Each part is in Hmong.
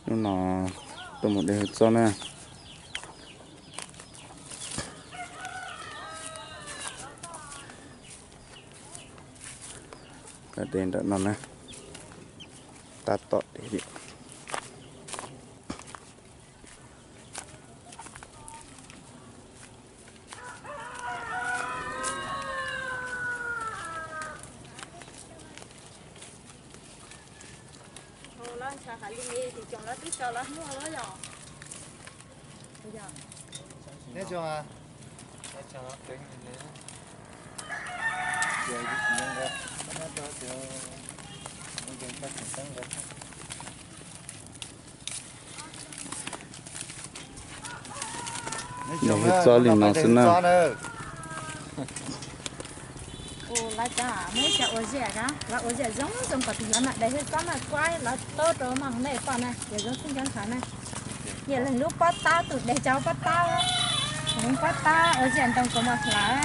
Hnub no tuaj mus de hwj txob na. Tab de ntawm no na, tab tom de li. Nws hwj txob li no xwb na. Lawv cov muaj ib co ua ziam na, lawv ua ziam zoo zoo kom tus yuav na, de hwj txob na, kuab lawv tub rau maj hauv nej pom na, yog zoo txheej cov ntawd na. Yog leej lub pob tab, tus de cov pob tab, pob tab ua ziam ntoo kom maj hlawv.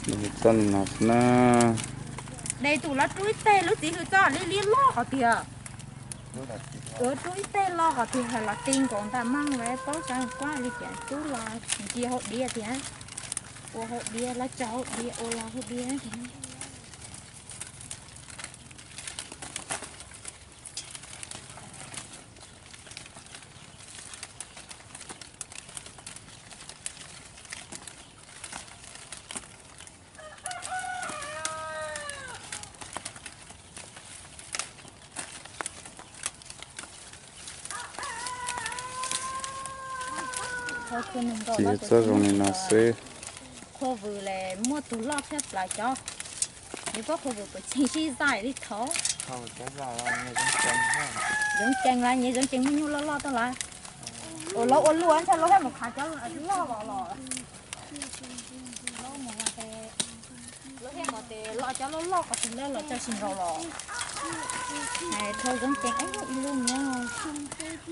De hwj txob li no xwb na. De tus lawv rub ib teg lub txiv hwj txob li li loj qhov tiag. Tus rub ib teg loj qhov tiag, los ti nkaus ntaj maj lawv paub xav kuab li cas tub los ntsia hauv diav tiag. Ua hauv diav, lawv tso hauv diav, ua los hauv diav. Txiav txob zoo li no xwb. Qhua vwm li muaj tus loj tshaj plaws cov. Nws pob qhua vwm puas tseem sib zais li thaud. Zoov cees lawm, nyias zoov cees muaj nyuj loj loj tuaj lawm. Ua lawv ua luaj ntshai lawv thiaj mus khav cov loj los los. Lawv mus ua ces lawv thiaj mus ces los cov loj loj qhov twg lawv los cov tsis nkaus los. Hais rau zoov cees ib lub nyob. Qhua vwm tus li.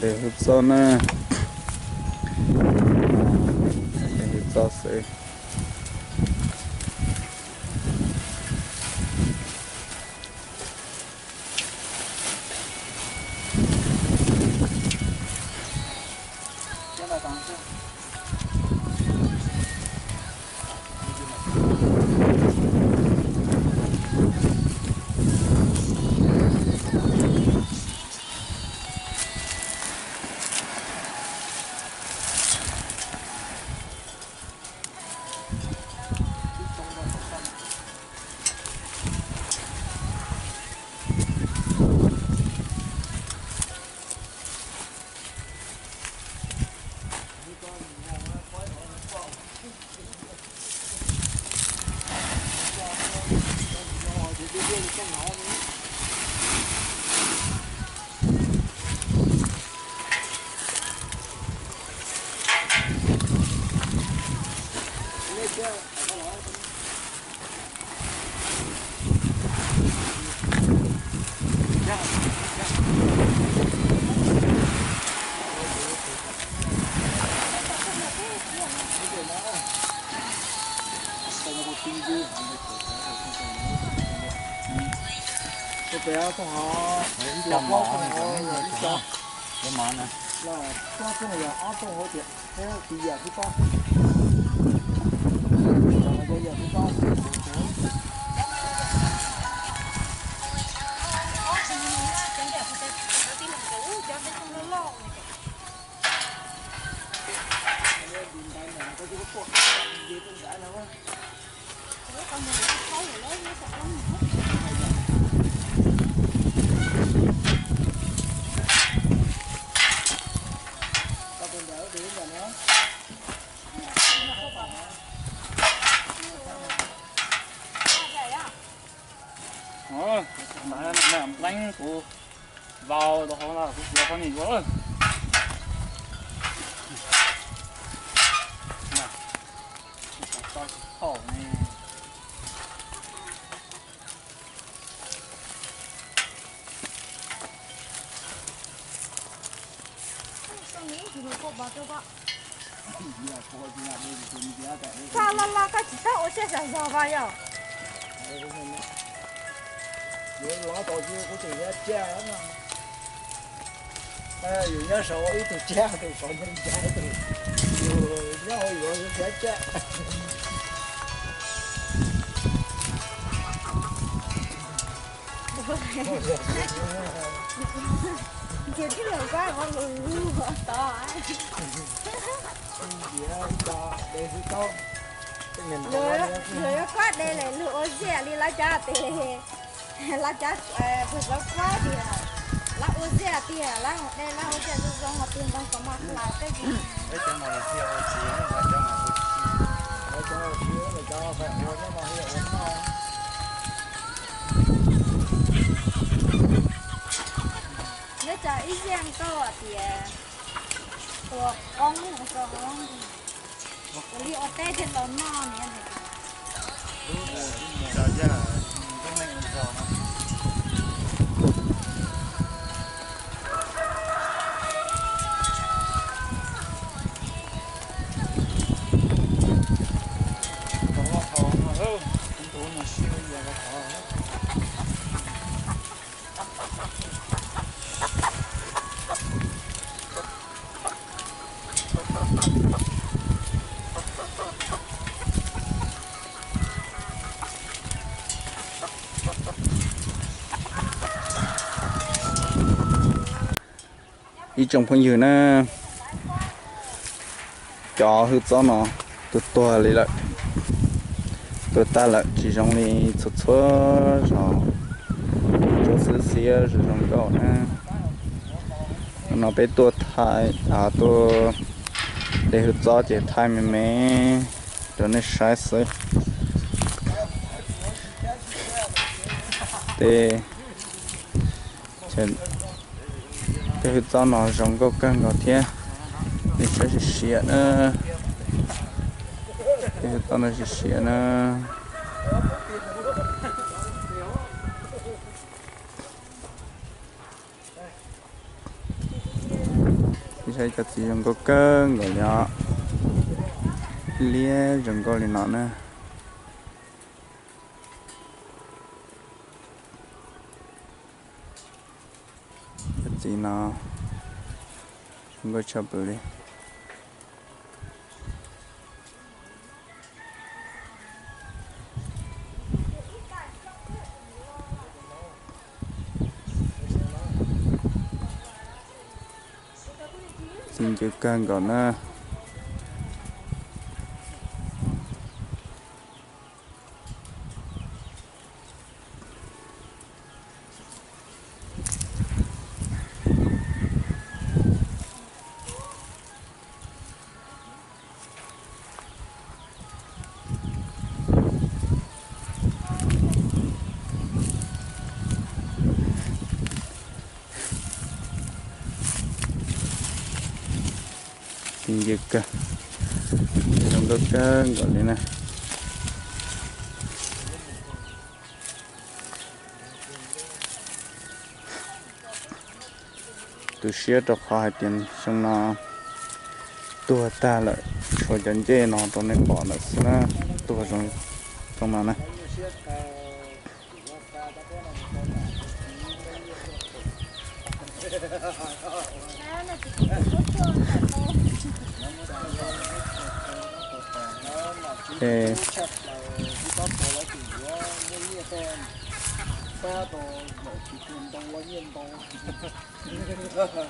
De hwj txob na, de hwj txob xwb. Leej kuv vau rau hauv no kuv txiav poj niam yuav lawm. Tau tsis thaum ne. Koj loj loj koj tsis txhob ua siab zog zog vas yom. Yus nyob saum ib tug tsiaj, tus saum nyob ncav tus, yus nyob hauv yuav tsiaj tsiaj. Ntsia tij laug koj ua lus lus tod. Luag yuav koj de lawm luag ua ziaj li lawv cov tes, lawv cov pug xov kuab tias lawv ua ziaj tiag, lawv de lawb ua ziaj zoo zoo tiag ntog kom mas hlais tej. Nyob tsam ib ziaj nkauj tias tua qoob ua zoo, ua li ua teb thiaj tau noj niam. Ib tsoom phooj ywg na, cov hwj txob no tuag tuag li lawm, tuag tag lawm, tsis zoo li txhua txhua zaus, tsuas xiav xiav zoo zoo nkauj na. No peb tuaj thaij, tuaj de hwj txob ces thaij me me rau nej saib xwb. Tej, tej hwj txob no zoo nkauj kawg nkaus thiab. Nej saib siav siav na, tej hwj txob no siav siav na. Saib cov txiv zoo nkauj kawg nkaus li os, liab zoo nkauj li no na. Cov txiv no zoo nkauj tshaj plaws li. Txiv ncw kawg nkaus na. Txiv ncw kawg, zoo nkauj kawg nkaus li na. Tu siab rau qhov hais tias xyoo no tuag tag lawm, tshuav cov ncej no rau nej pom lawm xwb na, tuag zoo li xyoo no na.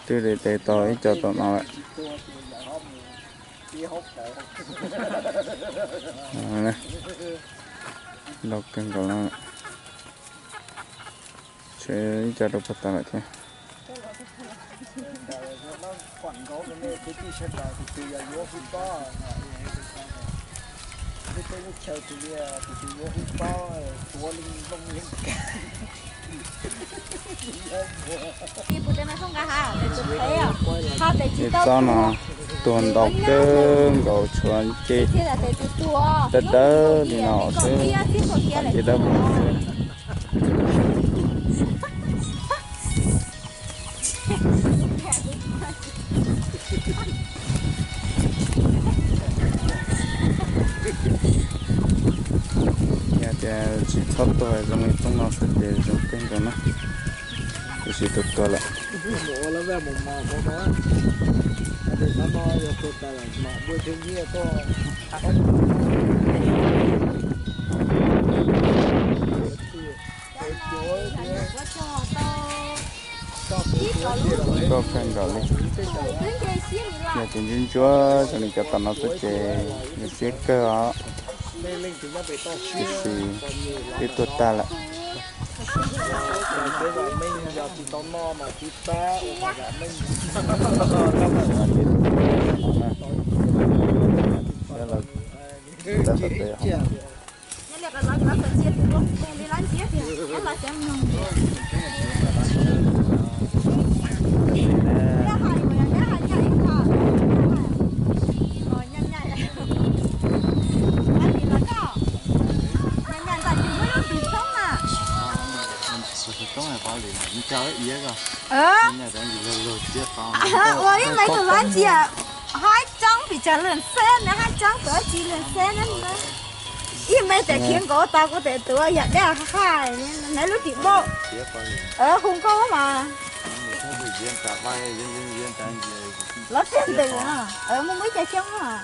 Twb de tau ib co tom no lawm. Ntau kawg nkaus no. Tshuav ib co rau puag ta lawm thiab. Hwj txob no tuag ntau kawg nkaus, tshuav ncej dawb dawb li no xwb, ncej dawb li no xwb. Yog tias tsis txhob tuag zoo li rooj no xwb ces zoo kawg nkaus na. Tab sis tus tuag lawm. Koj kawg nkaus li. Yog tias ntsuab ntsuab zoo li cov tom no xwb ces nws siab kawg os. Tiam sis twb tuag tag lawm. Ua ib me tus lab ntsia haib coob pes tsawg leej xeeb na, haib coob pes tsawg leej xeeb na. Ib me tes khiav nkaus tau kuv tes tuav yam dej hais, neb lub tim npauj. Hu nkauj mas. Lov tiag ntws, muaj muaj ib co xyoob mas.